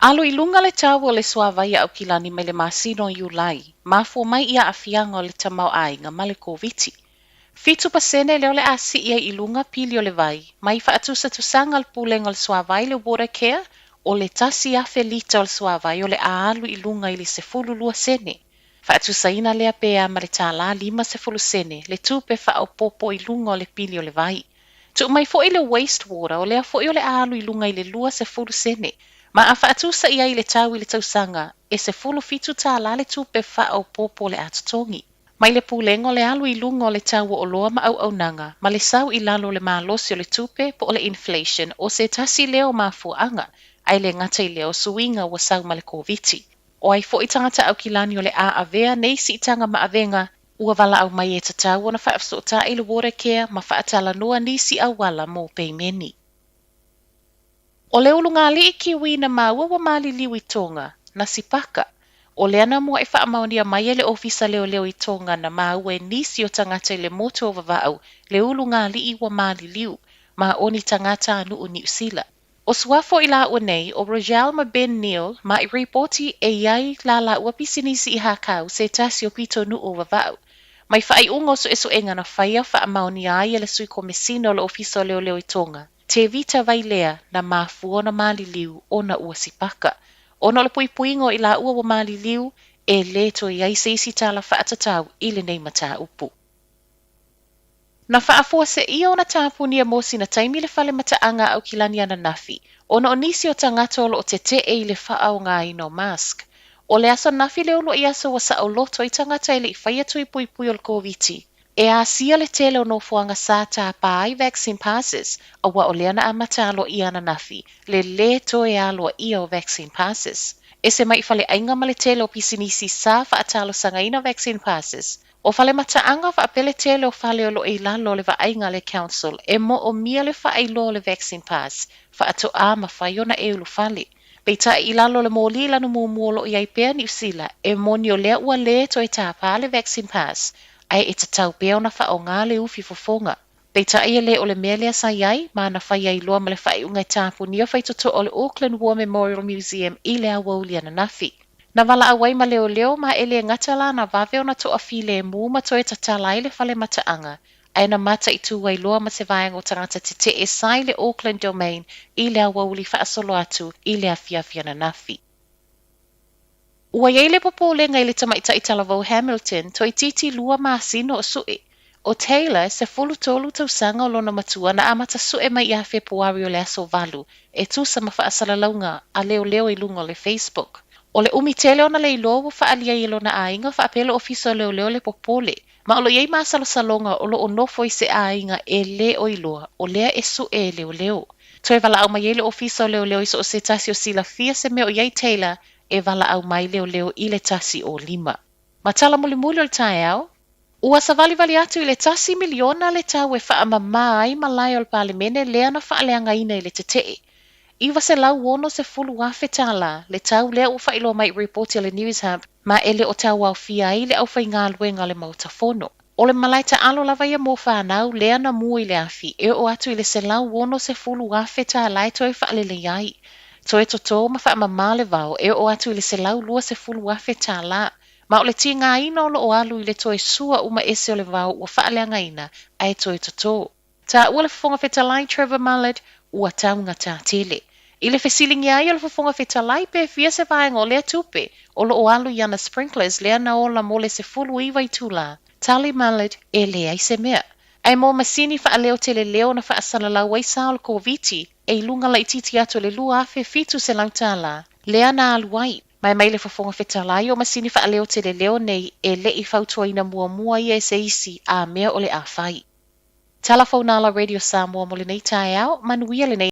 Alu i luga le tau o le suāwai a Aukilani mai le masina o Iulai, mafua mai i aafiaga o le tamaoaiga ma le Koviti. 7% lea o le a sii ai i luga pili o le vai, mai faatusatusaga a le Pulega o le Suāwai le Watercare, o le 1,000 lita o le suāwai o le a alu i luga i le 12 sene. Faatusaina lea pe a ma le $1 50 sene le tupe faaopoopo i luga o le pili o le vai. Tuu mai foi le waste water, o lea foi o le a alu i luga i le 20 sene. Ma a faatusa i ai le tau i le tausaga, e $17 le tupe faaopoopo o le a totogi. Mai le Pulega o le alu i luga o le tau o oloa ma auaunaga, ma le sau i lalo o le malosi o le tupe po o le inflation, o se tasi lea o mafuaaga, ae le gata i lea o suiga ua sau ma le Koviti. O ai foi tagata Aukilani o le a avea nei siitaga ma avega, ua valaau mai e tatau ona faafesootai le Watercare ma faatalanoa nisi auala mo peimeni. O le ulugalii Kiwi na maua ua maliliu i Tonga, na sipaka. O lea na mua'i faamaonia mai e le Ofisa Leoleo i Tonga na maua e nisi o tagata i le motu o Vava'u le ulugalii ua maliliu, ma o ni tagata a nu'u Niu Sila. O suafa o i lāua nei, ʻo Rogel ma Ben Neal, ma i ripoti e i ai la lāua pisinisi i Hākau, se tasi o pitonuʻu o Vava'u. Mai faaiuga o suʻesuʻega na faia faamaonia ai e le Sui Komesina o le Ofisa o Leoleo i Tonga, Tevita Vailea, na mafua ona maliliu ona ua sipaka. Ona o le puipuiga o i lāua ua maliliu, e lē toe i ai se isi tala faatatau i lenei mataupu. Na faafuaseia ona tapunia mo sina taimi le fale mataaga a Aukilani ananafi, ona o nisi o tagata o lo o teteʻe i le faaaogaina o mask. O le aso anafi le uluai aso ua saoloto ai tagata e le i faia tui puipui o le Koviti. E asia le tele o nofoaga sa tapa ai vaccine passes, aua o lea na amata aloaia ananafi le lē toe aloaia o vaccine passes. Ese mai i faleaiga ma le tele o pisinisi sa faatalosagaina vaccine passes, O fale mataaga faapea le tele o fale o lo o i lalo o le vaaiga a le Council e moomia le faailoa o le vaccine pass faatoā mafai ona e ulufale. Peitai i lalo o le moli lanu muamua o lo o i ai pea Niu Sila e moni o lea ua lē toe tāpā le vaccine pass ae e tatau pea ona faaaoga le ufi fofoga. Peitai e lē o le mea lea sa i ai ma na fai ai loa ma le faaiuga e tapunia faitotoa o le Auckland War Memorial Museum i le aoauli ananafi. Na valaau ai ma leoleo ma e le gata la na vave ona toafilemu ma toe tatala ai le fale mataaga, ae na mataitū ai loa ma se vaega o tagata tetee sa i le Auckland Domain i le aoauli faasolo atu i le afiafi ananafi. Ua i ai le popolega i le tamaitai talavou Hamilton toeitiiti lua masina o suʻe. ʻO Taylor, 13 tausaga o lona matua na amata suʻe mai ia Fepuari o le aso 8 e tusa ma faasalalauga a leoleo i luga o le Facebook. ʻO le ʻumi tele ona leiloa ua faaalia ai e lona aiga faapea le Ofisa o Leoleo le popole, ma o lo o i ai masalosaloga o lo o nofo i se aiga e lē o iloa o lea e suʻe e leoleo. Toe valaau mai ai le Ofisa o Leoleo i so o se tasi o silafia se mea o i ai Taylor e valaau mai leoleo i le 105. Ma tala mulimuli o le taeao, ua savalivali atu i le tasi miliona le tau e faamamā ai malae o le Palemene lea na faaleagaina i le teteʻe. $960,000 le tau lea ua faailoa mai i ripoti a le Newshub ma e le o tauaofia ai le aufaigaluega a le Maota Fono. O le malae taalo lava ia mo fanau lea na mua i le afi e oo atu i le $160,000 e toe faalelei ai. Toe totō ma faamamā le vao e oo atu i le $120,000. Ma o le tigaina o lo o alu i le toe sua uma ese o le vao ua faaleagaina ae toe totō. Taua le Fofoga Fetalai Trevor Mallard ua taugatā tele. I le fesiligia ai o le Fofoga Fetalai pe fia se vaega o lea tupe o lo o alu i ana sprinklers lea na ola mo le 19 itulā, tali Mallard e leai se mea. Ae mo masini faaleo tele leo na faasalalau ai sa o le Koviti e i luga laitiiti atu o le $2,700 lea na alu ai. Mai mai le Fofoga Fetalai o masini faaleo tele leo nei e le i fautuaina muamua ia e se isi a mea o le a fai. Tala Faunala Radio Samoa mo lenei taeao, manuia lenei.